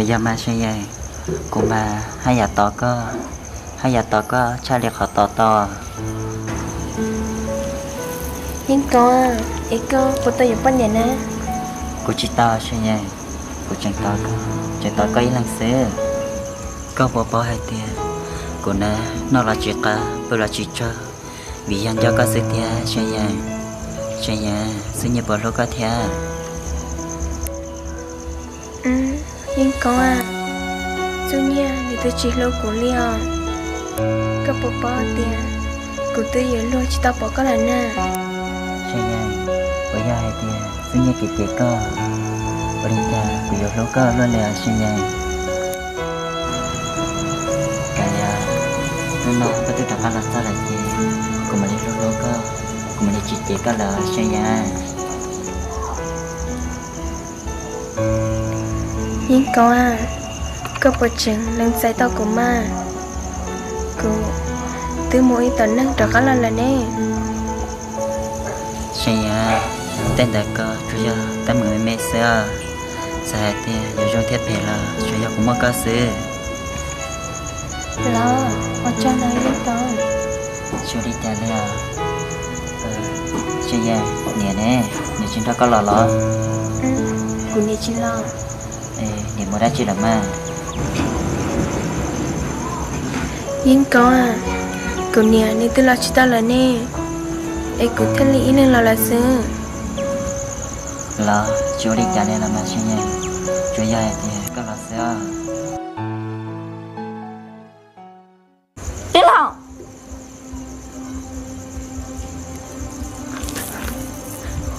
Yog mas Seev Yees, kuv mas haj yam tos koj, haj yam tos koj tshaj li qhov tos tau. Yeej Koob, es koj puas tau yuav poj niam na? Kuv tsis tau Seev Yees, kuv tseem tos koj, tseem tos koj ib leeg xwb. Koj puas paub hais tias kuv na, noj los tsis qab, pw los tsis tsaug, vim yog nco koj xwb tiag Seev Yees. Seev Yees, Xwb Nyiaj puas hlub koj thiab? Yeej Koob, Xwb Nyiaj nws twb tsis hlub kuv li os. Koj puas paub tias kuv twb yuav luag tsis tau pom koj lawm na? Seev Yees, puas yog hais tias Xwb Nyiaj cem cem koj, ua li cas kuv yuav hlub koj luaj li os Seev Yees? Kav liam, hnub no koj twb rov qab los txog lawm ces kuv mam li hlub hlub koj, kuv mam li tsis cem koj lawm Seev Yees. Yeej Koob, koj puas tseem lees txais tau kuv mas? Kuv twb mus ib tom neeg rov qab los lawm ne. Seev Yees, tej ntawd ko tsuas yog teeb meem me me xwb os. Txawm hais tias yuav zoo thiab phem los tsuas yog kuv muaj koj xwb. Los, ua tsaug ntau Yeej Koob. Tsis ua li cas li os. Seev Yees, niam ne, niam tsis nrog koj los los? Kuv niam tsis los. Niam mus dab tsi lawm mas? Yeej Koob, kuv niam nws twb los tsis tau lawm ne, es kuv thiaj li ib leeg los lawm xwb. Los tsis ua li cas li los mas Seev Yees, tsuas yog hais tias koj los xwb os. Tij laug!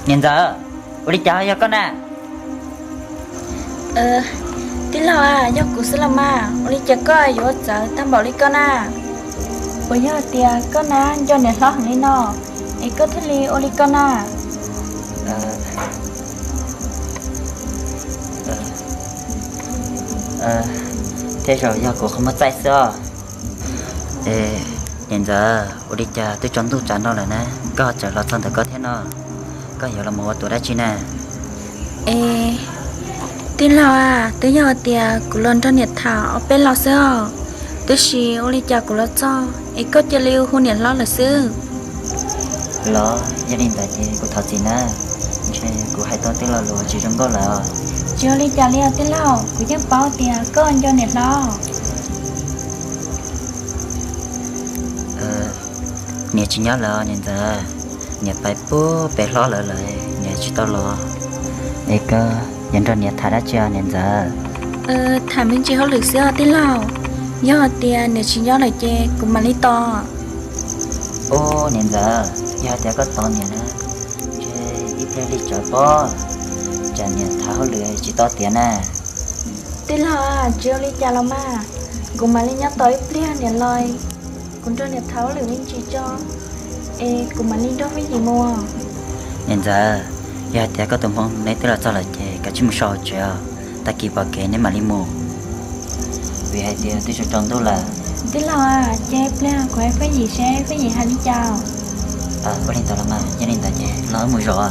Niam ntxawm, ua li cas yog koj na? Tij laug, yog kuv xwb los mas, ua li cas koj yuav txawv tag npaum li koj na? Puas yog tias koj na nco niam hlob heev li no, es koj thiaj li ua li koj na? Tej zaum yog kuv qhov muag txaij xwb os. Niam ntxawm, ua li cas twb tsaus ntuj tsawv no lawm na, koj tseem los txog ntawm koj thiab no, koj yuav los mus ua tus dab tsi na? Es, tij laug, twb yog tias kuv los nrog niam tham ob peb lo xwb os, tiam sis ua li cas kuv los txog es koj cia li hu niam hlob lawm xwb. Los yog li ntawd ces kuv thov txim na, ntshe kuv hais tau tej lo lus tsis zoo nkauj lawm os. Tsis ua li cas li os tij laug, kuv yeej paub tias koj nco niam hlob. Niam tsis nyob lawm niam ntxawm, niam pais pub pem hlob lawv lawm, niam tsis tau los. Es koj yuav nrog niam tham dab tsi os niam ntxawm? Tham me ntsis hauj lwm xwb os tij laug, yog hais tias niam tsis nyob lawm ces kuv mam li tos. Ub niam ntxawm, yog hais tias koj tos niam na, ntshe ib pliag li tsawv pob, tsam niam tham hauj lwm tsis tau tiav na. Tij laug, tsis ua li cas los mas, kuv mam li nyob tos ib pliag niam los, kuv nrog niam tham hauj lwm me ntsis tso, es kuv mam li nrog Fab Yim mus. Niam ntxawm, yog hais tias koj tus hmoob neb twb los txog lawm ces kav tsij mus so hauv tsev os, tag kis pom kev neb mam li mus, vim hais tias twb tsaus ntuj lawm. Tij laug, ces pliag kuv hais Fab Yim seb Fab Yim hais li cas. Ua li ntawd los mas, yog li ntawd ces los wb mus zov.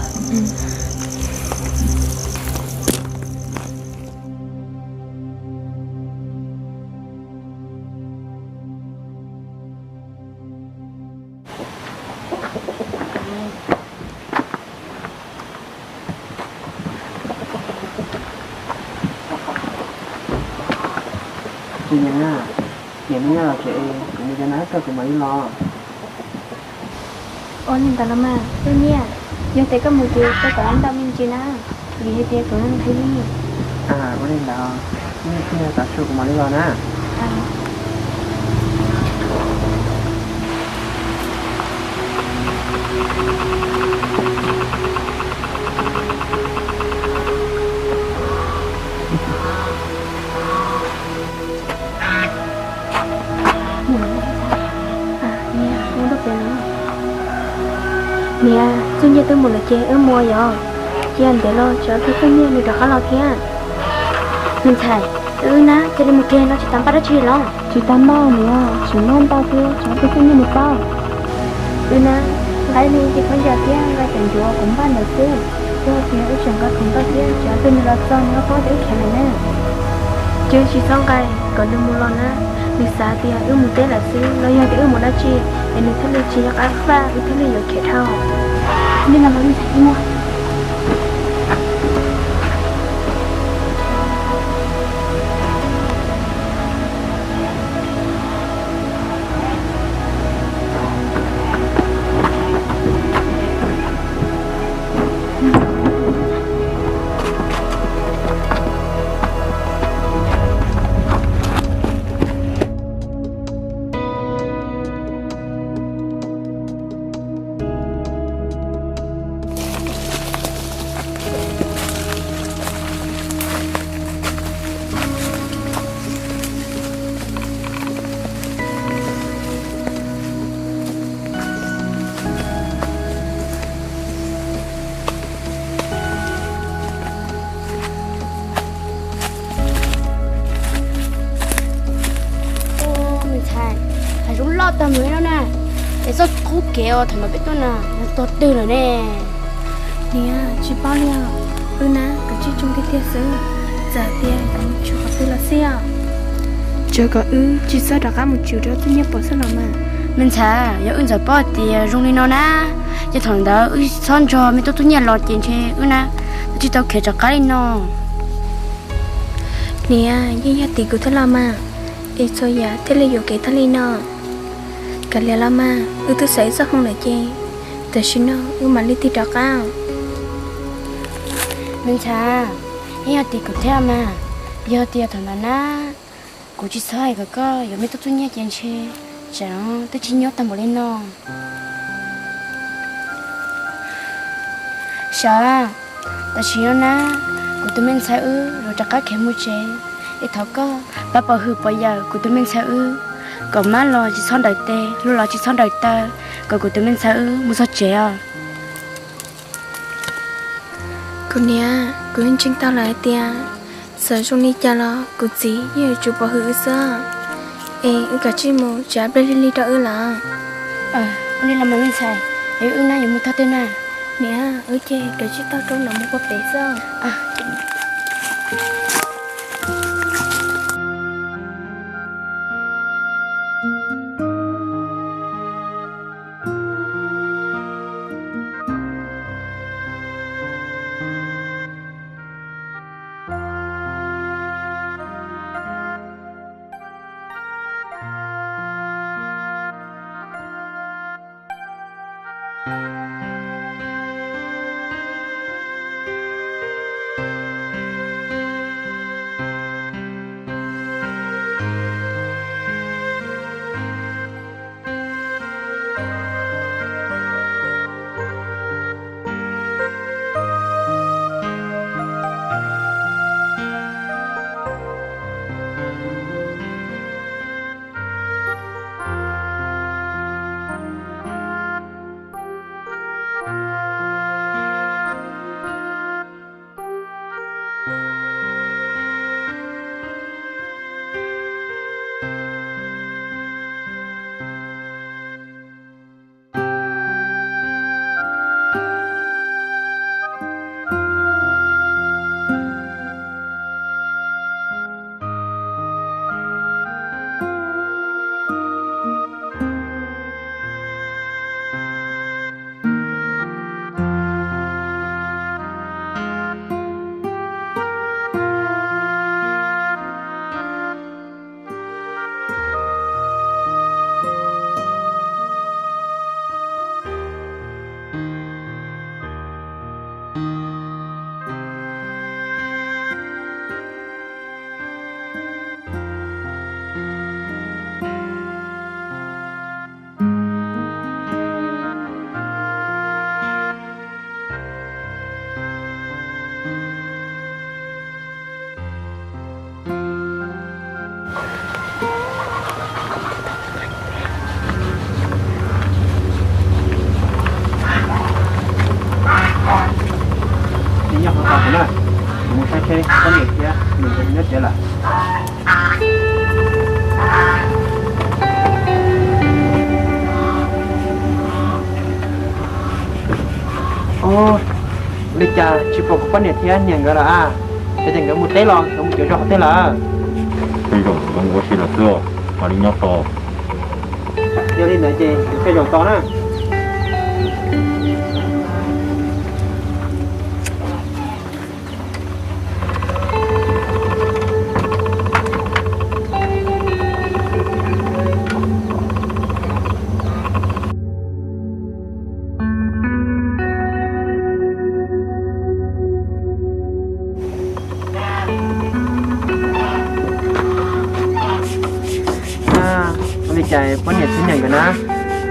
Niam, niam, neb nyob los tsev, kuv mus cov nas koj kuv mam li los. Ua li ntawd los mas Fab Yim, yog tias koj mus ces koj kom ntau me ntsis na, vim hais tias kuv nqhis li. Ua li ntawd, nej ib pliag tav su kuv mam li los na. Niam, Txuj Nyiaj twb mus lawm ces wb mus yom. Cia ntev los tsam Txuj Nyiaj nws rov qab los thiab. Me ntxhais, wb na cia li mus kiag no tsis tas npaj dab tsi los? Tsis tas npaj niam, tsis npaj ntau thiab tsam Txuj Nyiaj nws paub. Wb na nqa ib me ntsis khaub ncaws thiab nqa cov ncuav kuv npaj ntawd xwb, yog tias wb tseem nqa khoom ntau thiab tsam twg nws los txog nws ho paub tias wb khiav lawm na. Wb tsis txhob nqaij kom nws mus los na, nws xav tias wb mus teb lawm xwb los yog tias wb mus dab tsi es nws thiaj li tsis nco qab faj, wb thiaj li yuav khiav dhau. Li los mus li ntxhais ib muag. Me ntxhais, hav zoov loj tag mus li no na, es txoj qub kev uas thaum ntawd peb tuaj na, yog tog twg lawm ne? Niam, tsis paub li os, wb na kav tsij tsoo tiag tiag xwb, txawm tias yuav mus tsuj qhov twg los xij os. Tsuav kom wb tsis txhob rov qab mus tsuj rau tub nyiaj pom xwb los mas. Me ntxhais, yog wb ntxawm paub tias zoo li no na, ces thaum ntawd wb txhob nrog me tub tub nyiaj los ces ntshe wb na twb tsis tau khiav rov qab li no. Niam, yeej yog tim kuv thiab los mas, es txhua yam thiaj li yuam kev tag li no. Kav liam los mas, wb twb xav ib txoj hmoo lawm ces tam sim no wb mam li tig rov qab. Me ntxhais, yeej yog tim kuv thiab mas, yog tias thaum ntawd na kuv tsis txhob hais kom koj yuav me tub tub nyiaj ces ntshe tsam no twb tsis nyuaj tag npaum li no. Sav, tam sim no na, kuv tus me ntxhais wb yuav rov qab khiav mus tsev, es thov koj pab pov hwm pov yawm kuv tus me ntxhais wb, kom mab los tsis txhob nrawm tes, hluas los tsis txhob nrawm taw, kom kuv tus me ntxhais wb mus txog tsev os. Kuv niam, kuv yeej ntseeg tau lawm hais tias txawm zoo li cas los kuv txiv yeej yuav tsum pov hwm wb xwb, es wb kav tsij mus, tsam pliag lig lig rau wb lawm. Ua li los mas me ntxhais, es wb na yuav mus tog twg na? Niam, wb ces kav tsij taug roob no mus puag pem xwb. Nyob hauv tau kuv na, kuv mus saib seb koj niam thiab nws nyob tsev lawm. Ua li cas tsis pom kuv poj niam thiab niam nkawd lawm a? Yog tias nkawd mus teb los nkawd mus cuav zos qhov twg lawm? Ua si lawm xwb, mam li nyob tos. Yog li ntawd ces kuv tej zaum tos na. Ua li cas poj niam tsis nyeem nkawd na?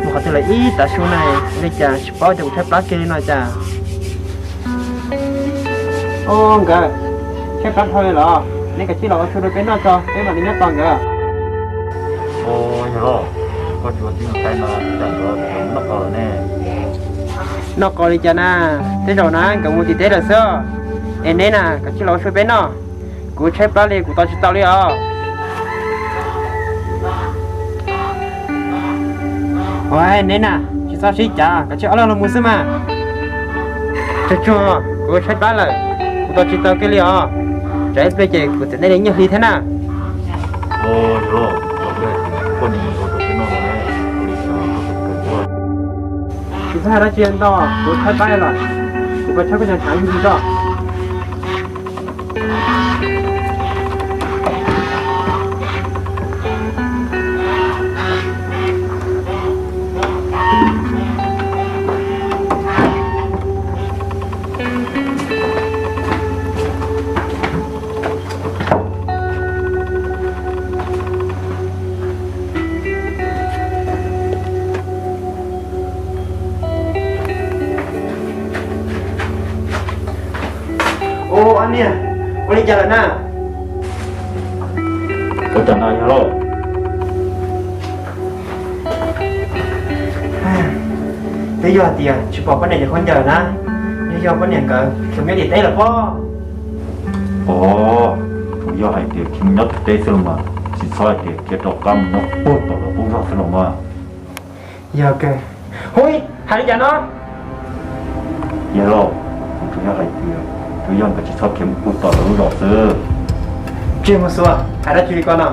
Mus qhov twg lawm ib tav su na, ua li cas tsis paub tias kuv tshaib plab kiag li no cas? Au nkawd, tshaib plab dhau li los? Nej kav tsij los ua su rau peb noj tso, peb mam li nyob tos nkawd. Au, yog los, koj tsis ua tij ua ntxhais no, tsam nkawd noj qos lawm ne. Noj qos li cas na, tej zaum na nkawd mus tim teb lawm xwb. Es neb na, kav tsij los ua su peb noj, kuv tshaib plab li kuv tos tsis tau li os. Ua, neb na, tsis txhob sib cav, kav tsij ob leeg los mus xwb mas. Tsuag tsuag, kuv tshaib plab lawm, kuv tos tsis tau kiag li os. Tsam ib pliag ces kuv txiav nej li nyiaj hli thiab na. Tsis txhob hais dab tsi ntau, kuv tshaib plab li lawm, kuv pab tshawb koj cov tshav yug yug tso. Ua, ob niag, ua li cas lawm na? Ua cas na yawg lauj? Twb yog hais tias tsis pom poj niam cov khaub ncaws na, yog yog poj niam nkawd khiav mus nyob tim teb lawm pob. Os, tsuas yog hais tias khiav mus nyob tim teb xwb los mas, tsis txhob hais tias khiav rov qab mus nyob puag tom lawv qub zog xwb los mas. Yog kawg. Hu, hais li cas no? Yawg lauj, kuv tsuas yog hais tias, tsuas yog nkawd tsis txhob khiav mus puag tom lawv lub zos xwb. Ntsej muag xuav, hais dab tsi li ko no?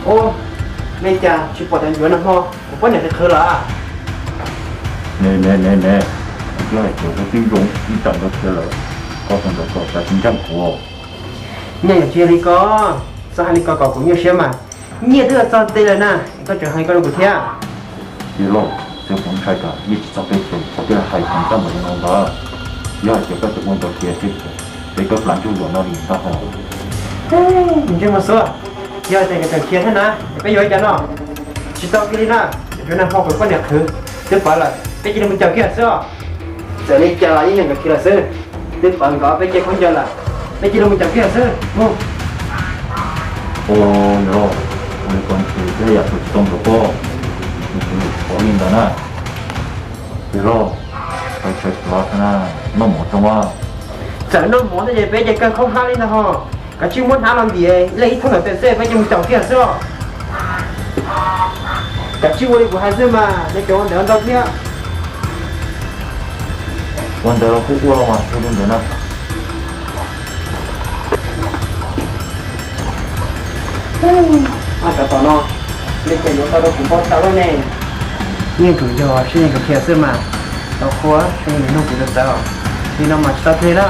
Ua, li cas tsis pom cov ncuav no hmo, kuv poj niam qhwv qhwv lawm. Ne ne ne ne, kuv twb hais tias kuv twb zoo ib tsam ntawd kiag lawm, koj tus ntawd kom cas tsis ntseeg kuv. Nyiaj yam tsis yog li ko, txhob hais li ko kom kuv nyuaj siab mas. Nyiaj twb txog nte lawm na, koj tseem hais li ko rau kuv thiab. Yawg lauj, txawm kuv ntshai tas yeej tsis txog peb ces kuv thiaj hais tag nrho li no ntag. Yog hais tias koj tseem ua ntawd tiag tiag ces peb kawb plab ntsuj zuam no li ntag hos. Ntsej muag xuav, yog tias nkawd tseem khiav thiab na, peb yuav ua cas no? Tsis tau kiag li na, tsuav nag hmo kuv poj niam qhwv twb pawv lawm, peb cia li mus caum kiag xwb os. Txawm li cas los yeej yog nkawd khiav lawm xwb. Twb pawv nkawd peb ceg khaub ncaws lawm, peb cia li mus caum kiag xwb, mus. Ua, yog ua li ko ntshe peb yam tsis tau nkawd pob, ntshe tsis pom li ntawd na. Yog los, tau tshaib plab thiab na, noj mov tso mas. Txawm noj mov thiab ces peb ces kawg khaub hlab li ntag hos. Kav tsij muab hnab los ntim ib leeg ib thooj ntawm pem xwb peb ces mus caum kiag xwb os. Kav tsij ua li kuv hais xwb mas, nej cov ua ntawd ntau thiab. Ua ntawd los kuj ua los mas, ua li ntawd na. Ab, tsov tom no, nej ces yuav tau rau kuv npau taws lawm ne. Yeej tsuas yog seb yeej tsuas khiav xwb mas, tau qhua seb yeej nug kuv txawv txawv, li no mas tsis tau kiag na.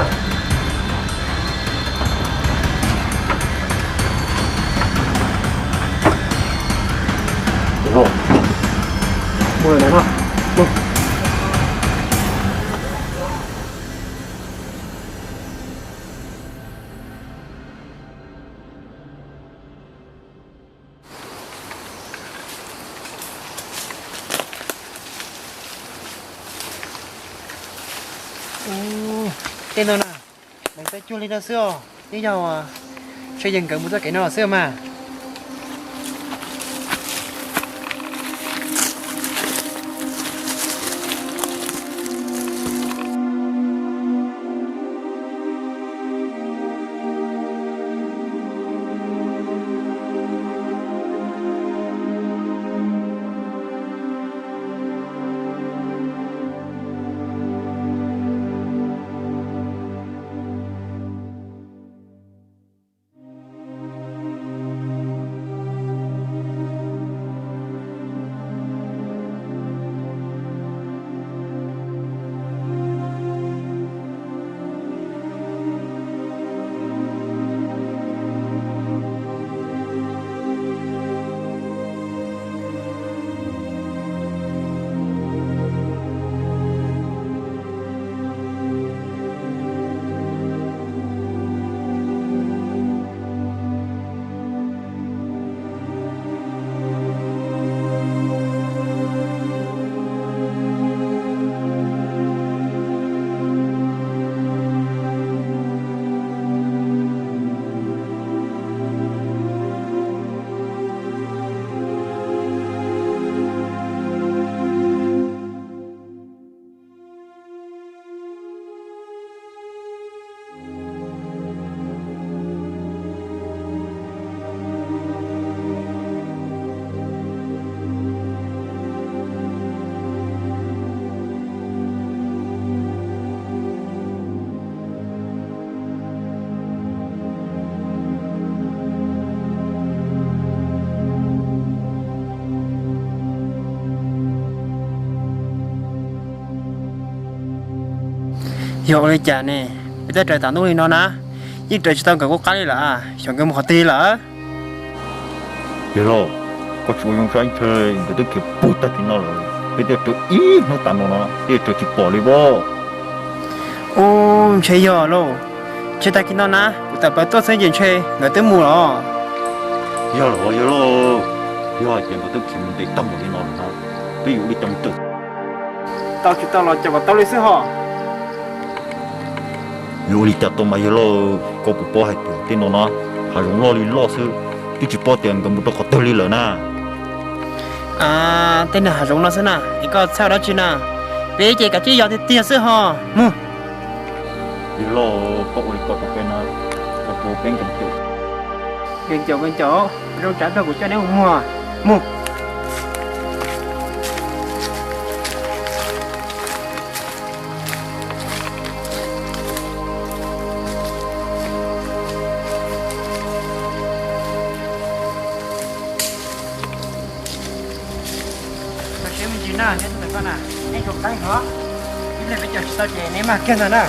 Tej no na, lawv tau cuag li no xwb os, twb yog seb yeej nkawd mus txoj kev no xwb mas. Yog ua li cas ne? Peb twb raws tam ntuj li no na, yeej raws tsis tau nkawd qub qab li lawm, xyov nkawd mus qhov twg lawm. Yawg laus, koj tsis ua zoo saib ntshe nkawd twb khiav puag tag kis no lawm, peb thiaj raws ib hnub tas no no thiaj raws tsis pom li pob. Ub, ntshe yog lauj. Ntshe tag kis no na kuv tawm plaws tuaj xwb ces ntshe nkawd twb mus los. Yog los yawg laus, yog hais tias nkawd twb khiav mus ntev tag npaum li no lawm na, peb yuav ua li cas mus raws? Tau tsis tau los caum kom tau li xwb hos. Yuav ua li cas tau mas yawg laus, koj puas paub hais tias tej no na, hav zoov loj li loj xwb, twb tsis paub tias nkawd mus rau qhov twg li lawm na. Tej niag hav zoov no xwb na es koj txhawj dab tsi na? Peb ces kav tsij yos tiag tiag xwb hos, mus. Yawg laus, koj ua li ko rau peb na, ua rau peb nkees caum. Nkees caum, nkees caum, zoo tsav tuag kuv coj neb mus muag, mus. Koj siab me ntsis na, neb tuaj ntawm koj na, neb tsuas qeeb hov, ib pliag peb caum tsis tau ces neb mag kiag ntag na.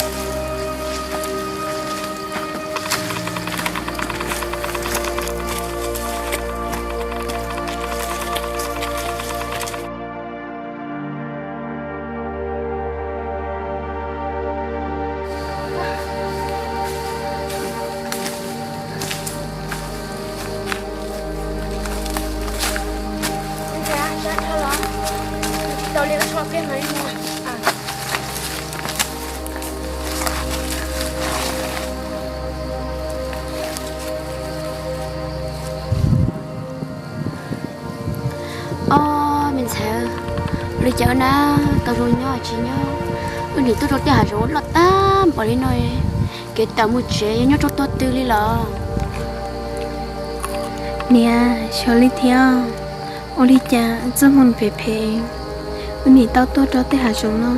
Ob, me ntxhais, ua li cas wb na, tau zoo nyob tsis nyob, wb nim tuaj rau tej hav zoov loj tag npaum li no, kev tawm mus tsev yog nyob rau tog twg li los? Niam, xyov li thiab, ua li cas txoj hmoo phem phem, wb nim tau tuaj rau tej hav zoov no.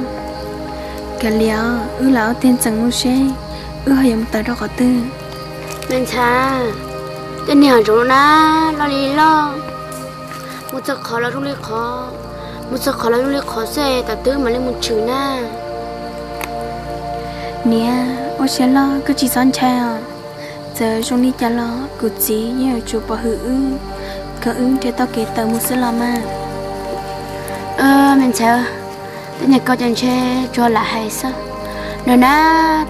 Kav liam, wb lam ua tiag ntxeem mus seb wb ho yuav mus tawm rau qhov twg. Me ntxhais, tej niag hav zoov no na, loj li loj, mus txog qhov los zoo li qhov, mus txog qhov los zoo li qhov xwb, tam twg mam li mus tshwm na. Niam, ua siab loj koj tsis txhob ntshai os. Txawm zoo li cas los kuv txiv yeej yuav tsum pov hwm wb, kom wb nrhiav tau kev tawm mus xwb los mas. Me ntxhais, twb niag koj ces ntshe tsuas lam hais xwb, nws na,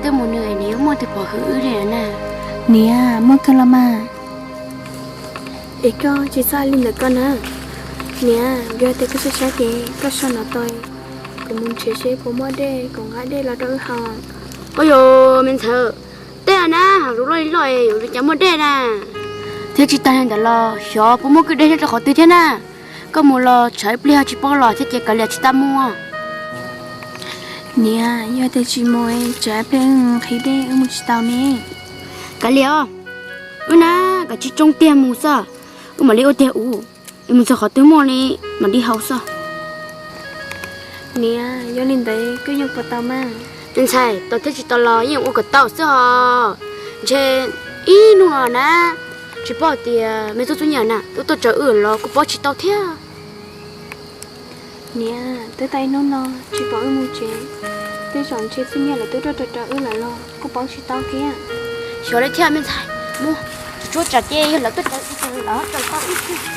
twb mus nws es nws yuav muaj tus pov hwm wb li na. Niam, muaj kawg los mas. Es koj tsis txhob hais li ntawd koj na. Niam, yog tias koj saib saib ces koj so no tau, kuv mus nrhiav seb puas muaj dej kuv nqa dej los rau wb haus. Ua yog me ntxhais, tej na hav zoov loj li loj yuav ua cas muaj dej na. Thiab tsis tas li ntawd los xyov puas muaj kwj deg nyob rau qhov twg thiab na. Koj mus los tsam ib pliag tsis paub los thiab ces kav liam tsis tas mus. Niam, yog tias tsis mus tsam ib pliag wb nqhis dej wb mus tsis tau ne. Kav liam os, wb na kav tsij tsoo tiag mus xwb, wb mam li ua tiag ub, es mus txog qhov twg muaj li mam li haus xwb. Niam, yog li ntawd koj yeej puas tau mas? Me ntxhais, tau thiab tsis tau los yeej ua kom tau xwb os. Ntshe ib hnub no na, tsis paub tias me tub txub nyiam na twb tuaj tsaws wb los kuj paub tsis tau thiab. Niam, twb tau ib hnub no tsis pom wb mus tsev, tej zaum ntshe txub nyiam lawv twb tuaj raws raws wb lawm los kuj paub tsis tau thiab. Xyov li thiab me ntxhais, mus, tsuag tsuag tsam ces yog lawv tuaj raws wb ces lawv raws tau wb xwb.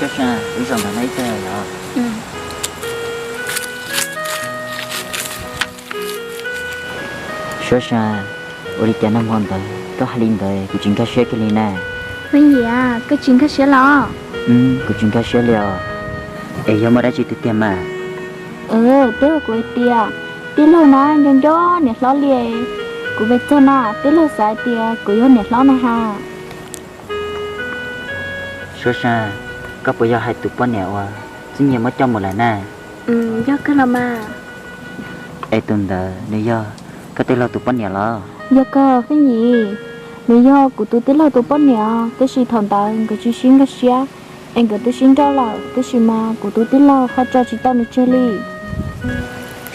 Suab Sa, wb zaum ntawm no ib tag yom. Suab Sa, ua li cas nag hmo ntawd koj hais li ntawd kuv tsis nkag siab kiag li na. Me Yim, koj tsis nkag siab los? Kuv tsis nkag siab li os. Es yog muaj dab tsi tiag tiag mas? Twb kuv hais tias, tij laug na nco nco niam hlob li. Kuv ve txog na, tij laug xav hais tias kuv yog niam hlob na ha. Suab Sa, koj puas yog hais tus poj niam uas Txub Nyiam muab coj mus lawm na? Yog kawg los mas. Es tus ntawd nws yog Koj tij laug tus poj niam los? Yog kawg Fwj Yim, nws yog kuv tus tij laug tus poj niam, tab sis thaum ntawd nkawd tsis sib nkag siab, es nkawd twb sib nrauj lawm, tab sis mas kuv tus tij laug ho tso tsis tau nws tseg li.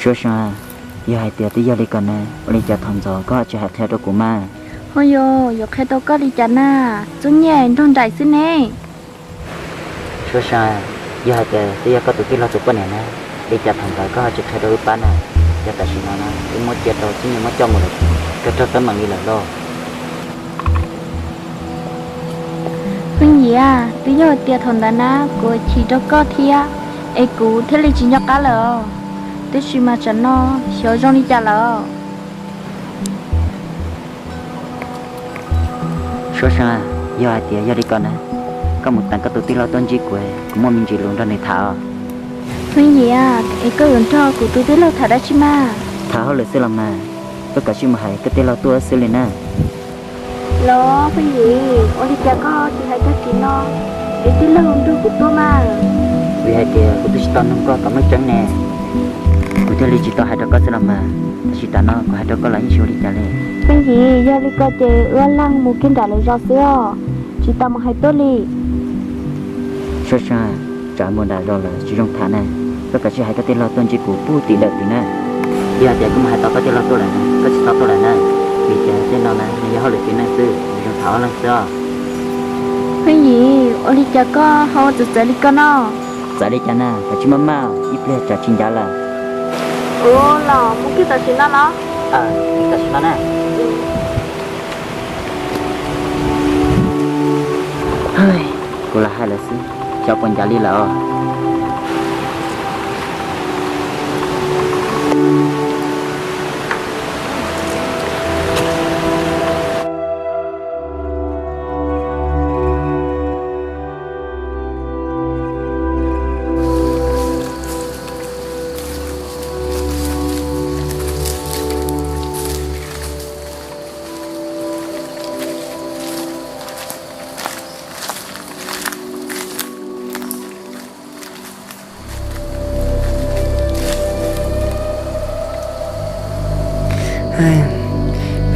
Suab Sa, yog hais tias twb yog li ko na, ua li cas thaum ntxov koj tsis hais qhia rau kuv mas? Ho yog yuav qhia rau koj li cas na, txuj nyiaj nrog nraim xwb ne. Suab Sa, yog hais tias twb yog koj tus tij laug tus poj niam na, li cas thaum ntawd koj ho tsis qhia rau wb pab na? Yog tam sim no na wb muab cia rau txuj nyiaj muab coj mus lawm, koj raug teeb meem li lawm lauj. Fwj Yim, twb yog hais tias thaum ntawd na kuv chim rau koj thiab, es kuv thiaj li tsis nco qab lawm, tab sis mas tsam no xyov zoo li cas lawm. Suab Sa, yog hais tias yog li ko na, koj mus teem koj tus tij laug tuaj ntsib kuv, kuv muaj me ntsis lus nrog nws tham os. Fwj Yim, es koj yuav nrog kuv tus tij laug tham dab tsi mas? Tham hauj lwm xwb los mas, koj kav tsij mus hais koj tij laug tuaj xwb li na. Los Fwj Yim, ua li cas koj tsis hais tag kis no, es tij laug nrog kuv tuaj mas? Vim hais tias kuv twb tsis tau nug koj kom meej tseeb ne, kuv thiaj li tsis tau hais rau koj xwb los mas, tab sis tam no kuv hais rau koj los yeej tsis ua li cas li. Fwj Yim, yog li ko ces wb leeg mus kiag nram lawv zos xwb os, tsis tas mus hais tuaj li. Suab Sa, tsam mus nram zos lawm tsis zoo tham na, koj kav tsij hais koj tij laug tuaj ntsib kuv pub tim dawm tim na. Yog tias koj mus hais tau koj tij laug tuaj lawm na, koj tsis txhob tuaj lawm na, vim tias tej no na nws yog hauj lwm tsev neeg xwb, nws zoo tham ob leeg xwb os. Fwj Yim, ua li cas koj ho ua txawv txawv li ko no? Txawv li cas na, kav tsij maj maj, ib pliag tsam tsis ncav lawm. Ua los mus kiag tam sim no los? Tam sim no na. Kuv lam hais lawm xwb, xyov puas ncav li lawm os.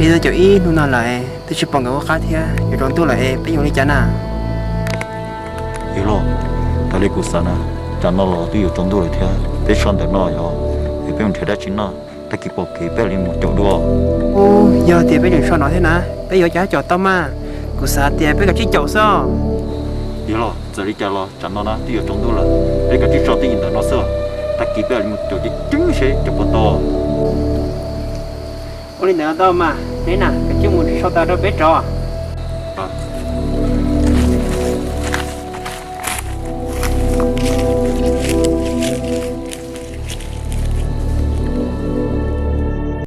Peb twb caum ib hnub no lawm, twb tsis pom nkawd ua qab thiab, yuav tsaus ntuj lawm es peb yuav ua li cas na? Yawg laus, raws li kuv xav na, tsam no los twb yuav tsaus ntuj lawm thiab, peb so ntawm no yog es peb mus nrhiav dab tsi noj, tag kis pom kev peb mam li mus caum dua. Ub, yog tias peb tseem so no thiab na, peb yuav cas caum tau mas? Kuv xav tias peb kav tsij caum xwb. Yawg laus, txawm li cas los tsam no na twb yuav tsaus ntuj lawm, peb kav tsij so twj ywm ntawm no xwb, tag kis peb mam li mus caum ceev ceev seb caum puas tau. Ua li ntawd tau mas, neb na kav tsij mus so tas rau peb tso.